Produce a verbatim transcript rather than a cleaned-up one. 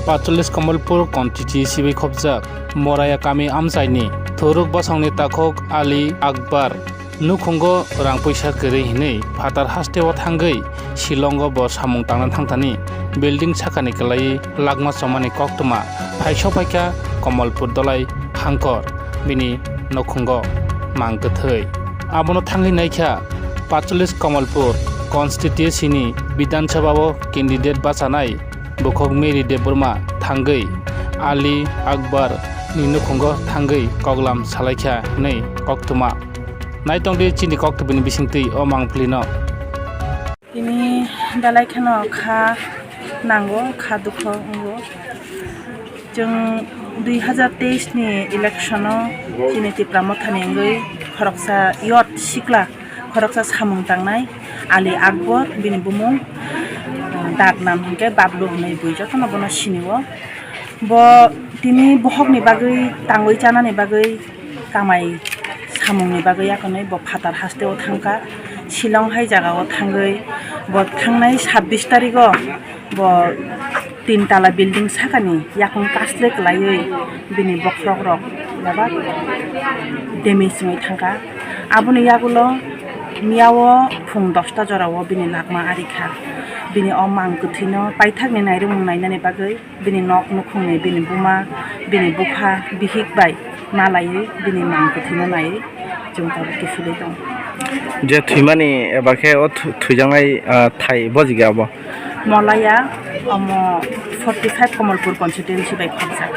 Paithago Kamalpur constituency bai khopjak Moraya kami amchaini Thuruk bosongni takhuk Ali Akbar nukhungo rang puisa kwrwi hinwi phatar hasteo thangwi Shillongo bo samung tangna thangthani building sakani kwlaiwi lakma chomani koktwma phaisok phaikha Kamalpur Dolai Hangkor bini nukhungo mang kwthwi. Abono thangwi naikha Paithago Kamalpur constituency ni Bidhan Sabha o candidate bachanai bukhuk Mary Debbarma thangwi Ali Akbar ni nukhungo thangwi koklam salaikha hinwi koktwma. Naitongdi chini koktwbini bisingtwi o mangphlino. Tini belai kheno kha nango, kha dukho wngo. Chwng dui hazar teis ni election o chini Tipra Motha ni wngwi khoroksa youth sikla, khoroksa samung tangnai Ali Akbar bini bumung, uh, dak nam hinkhe Bablu hinwi bui jotono bono sinio. Bo tini bohokni bagwi tangwi chanani bagwi kamai samungni bagwi yakonwi bo phatar hasteo thangkha. Shillong hai jagao thangwi bo thangnai sabbish tarigo bo tin tala building sakani yakung kasle kwlaiwi bini bokhorok rok bebak damage wngwi thangkha. Aboni yagulo miyao phung dosta jorao bini lakma arikha. Bini o mang kwthwino paithakni nairwmung nainani bagwi bini nok nukhungni, bini buma, bini bupha, bihik bai malaiwi bini mang kwthwino naiwi chwng tabuk kiphilwi tongo. Je thwimani eba khe o thu-, thwijaknai, ah, thai bojigya abo? Molaya, omo forty five Kamalpur constituency bai khopjak.